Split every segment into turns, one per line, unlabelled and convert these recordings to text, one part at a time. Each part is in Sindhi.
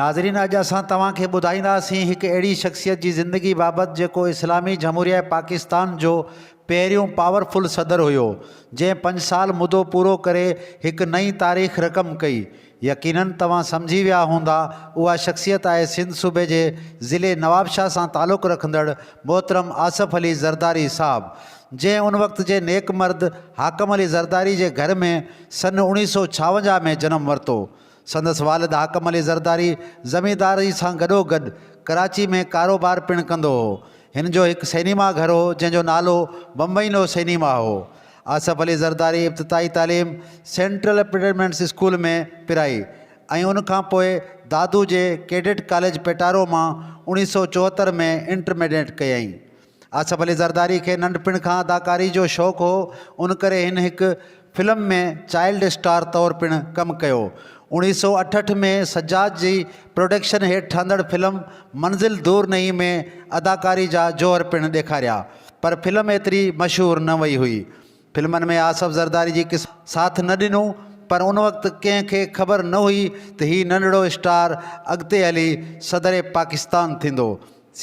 ناظرين اڄ اسان توهان کي ٻڌائينداسين هڪ اهڙي شخصيت جي زندگي بابت جيڪو اسلامي جمهوريه پاڪستان جو پهريون پاورفل صدر هيو جنهن پنج سال مدو پورو ڪري هڪ نئين تاريخ رقم ڪئي يقينن توهان سمجهي ويا هوندا اها شخصيت آهي سنڌ صوبي جي ضلعي نوابشاهه سان تعلق رکندڙ محترم آصف علي زرداري صاحب جنهن ان وقت جي نيڪ مرد حاڪم علي زرداري جي گهر ۾ سن 1956 ۾ جنم ورتو. سندس والد حاڪم علي زرداري زمينداري سان گڏوگڏ ڪراچي ۾ ڪاروبار پڻ ڪندو هو. هن جو هڪ سئنيما گهر هو جنهن جو نالو بمبئينو سئنيما هو. آصف علي زرداري ابتدائي تعليم سينٽرل اپرينٽس اسڪول ۾ پرائي ۽ ان کان پوء دادو جي ڪيڊٽ ڪاليج پيٽارو مان 1974 ۾ انٽرميڊيٽ ڪيائين. آصف علي زرداري کي ننڍپڻ کان اداڪاري جو شوق هو، ان ڪري هن هڪ فلم ۾ چائلڊ اسٽار طور پڻ ڪم ڪيو. 1968 ۾ سجاد جي پروڊڪشن هيٺ ٺهندڙ فلم منزل دور نهين ۾ اداڪاري جا جوهر پڻ ڏيکاريا، پر فلم ايتري مشهور نه وئي هئي. فلمن ۾ آصف زرداري جي قسمت ساٿ نه ڏنو، پر ان وقت ڪنهن کي خبر نه هئي ته هي ننڍڙو اسٽار اڳتي هلي صدر پاڪستان ٿيندو.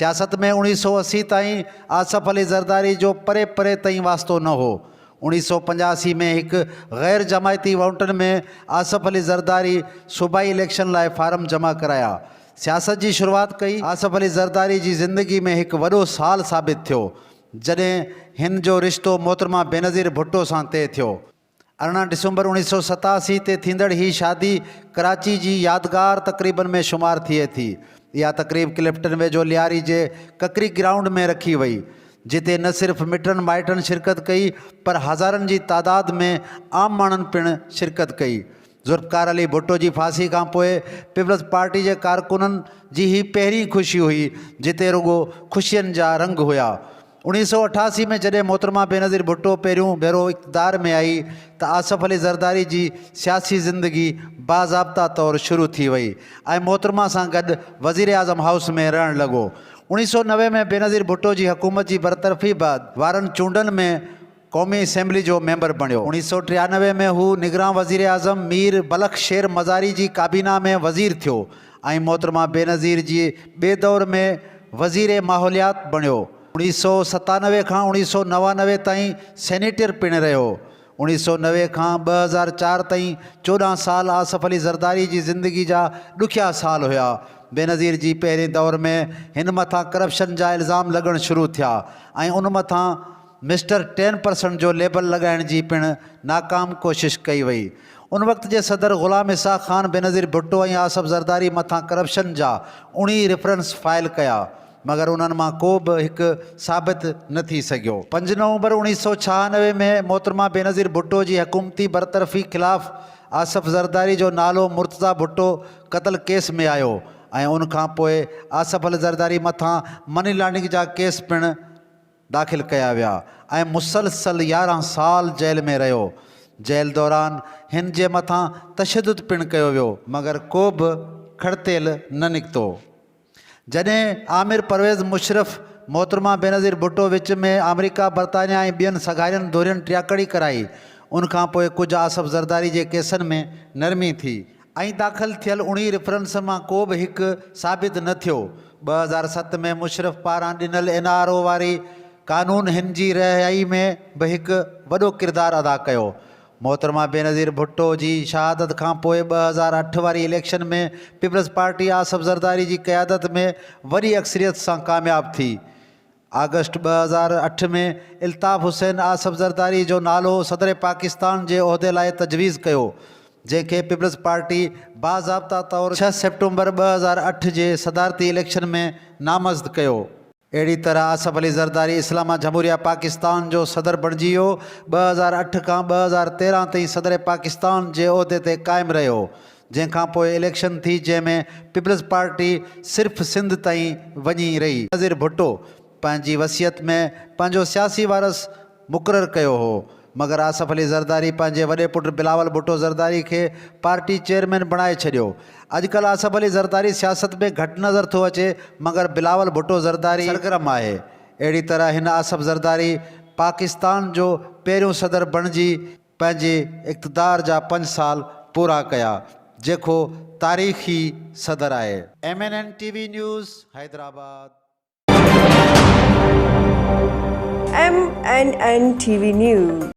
سياست ۾ 1980 تائين آصف علي زرداري جو پري پري تائين واسطو نه هو. 1985 ۾ هڪ غير جماعتي وونٽن ۾ آصف علي زرداري صوبائي اليڪشن لاء فارم جمع ڪرايا. سياست جي شروعات ڪئي. آصف علي زرداري جي زندگي ۾ هڪ وڏو سال ثابت ٿيو، جڏهن هن جو رشتو محترمه بينظير ڀٽو سان طئي ٿيو. 18 ڊسمبر 1987 تي ٿيندڙ هي شادي ڪراچي جي يادگار تقريبن ۾ شمار ٿئي ٿي. اها تقريب ڪلفٽن ويجهو لياري جي ڪڪري گرائونڊ ۾ رکي وئي، جتي نه صرف مٽن مائٽن شرڪت ڪئي پر هزارن جي تعداد ۾ عام ماڻهن پڻ شرڪت ڪئي. ذوالفقار علي ڀٽو جي ڦاسي کان پوء پيپلز پارٽي جي ڪارڪنن جي هي پهرين خوشي هئي، جتي رڳو خوشين جا رنگ هيا. 1988 ۾ جڏهن محترمه بينظير ڀٽو پهريون ڀيرو اقتدار ۾ آئي ته آصف علي زرداري جي سياسي زندگي باضابطا طور شروع ٿي وئي ۽ محترمه سان گڏ وزيراعظم هائوس ۾ رهڻ لڳو. 1990 ۾ بينظير ڀٽو جي حڪومت جي برطرفي بعد وارن چونڊن ۾ قومي اسيمبلي جو ميمبر بڻيو. 1993 ۾ هو نگران وزيراعظم مير بلخ شير مزاري جي ڪابينا ۾ وزير ٿيو ۽ محترمه بينظير جي ٻئي دور ۾ وزير ماحوليات بڻيو. 1997 کان 1999 تائين سينيٽر پڻ رهيو. 1990 کان 2004 تائين 14 سال آصف علي زرداري جي زندگي جا ڏکيا سال هيا. بينظير جي پهرين دور ۾ هن مٿان ڪرپشن جا الزام لڳڻ شروع ٿيا ۽ ان مٿان مسٽر ٽين پرسنٽ جو ليبل لڳائڻ جي پڻ ناڪام ڪوشش ڪئي وئي. ان وقت جي صدر غلام اسحاق خان بينظير ڀٽو ۽ آصف زرداري مٿان ڪرپشن جا 19 ريفرنس فائل ڪيا مگر انهن مان ڪو به هڪ ثابت نه ٿي سگهيو. پنج نومبر 1996 ۾ محترمه بينظير ڀٽو جي حڪومتي برطرفي خلاف آصف زرداري جو نالو مرتضيٰ ڀٽو قتل ڪيس ۾ آيو ۽ ان کان پوء آصف علي زرداري مٿان مني لانڊرنگ جا ڪيس پڻ داخل ڪيا ويا ۽ مسلسل 11 سال جيل ۾ رهيو. جيل دوران هن جي مٿان تشدد پڻ ڪيو ويو مگر ڪو به کڙتيل نه نڪتو. جڏهن آمر پرويز مشرف محترمه بينظير ڀٽو وچ ۾ آمريڪا، برطانيا ۽ ٻين سگهارين ڌرين ٽياڪڙي ڪرائي ان کان پوء ڪجهه آصف زرداري جي ڪيسن ۾ نرمي ٿي. ۽ داخل ٿيل 19 ريفرنسن مان ڪو به هڪ ثابت نه ٿيو. 2007 ۾ مشرف پاران ڏنل اين آر او واري قانون هن جي رهائي ۾ به هڪ وڏو ڪردار ادا ڪيو. محترمه بينظير ڀٽو جي شهادت کان پوء 2008 واري election ۾ peoples party Asif Zardari جي قيادت ۾ وڏي اڪثريت سان ڪامياب ٿي. آگسٽ 2008 ۾ الطاف حسين آصف زرداري جو نالو صدر پاڪستان جي عهدي لاء تجويز ڪيو، جنهن کي پيپلز پارٽي باضابطا طور ڇهه سيپٽمبر 2008 جي صدارتي اليڪشن ۾ نامزد ڪيو. اهڙي طرح آصف علي زرداري اسلامه جمهوريه پاڪستان جو صدر بڻجي ويو. 2008 کان 2013 تائين صدر پاڪستان جي عهدي تي قائم رهيو. جنهن کان پوء اليڪشن ٿي جنهن ۾ پيپلز پارٽي صرف سنڌ تائين وڃي رهي. نظير ڀٽو پنهنجي وصيت ۾ پنهنجو سياسي وارث مقرر ڪيو هو مگر آصف علي زرداري پنهنجي وڏي پٽ بلاول ڀٽو زرداري کي پارٽي چيئرمين بڻائي ڇڏيو. اڄڪلهه آصف علي زرداري سياست ۾ گهٽ نظر ٿو اچي مگر بلاول ڀٽو زرداري سرگرم آهي. اهڙي طرح هن آصف زرداري پاڪستان جو پهريون صدر بڻجي پنهنجي اقتدار جا پنج سال پورا ڪيا. جيڪو تاريخي صدر آهي. M N N T V news Hyderabad.
M N N T V news.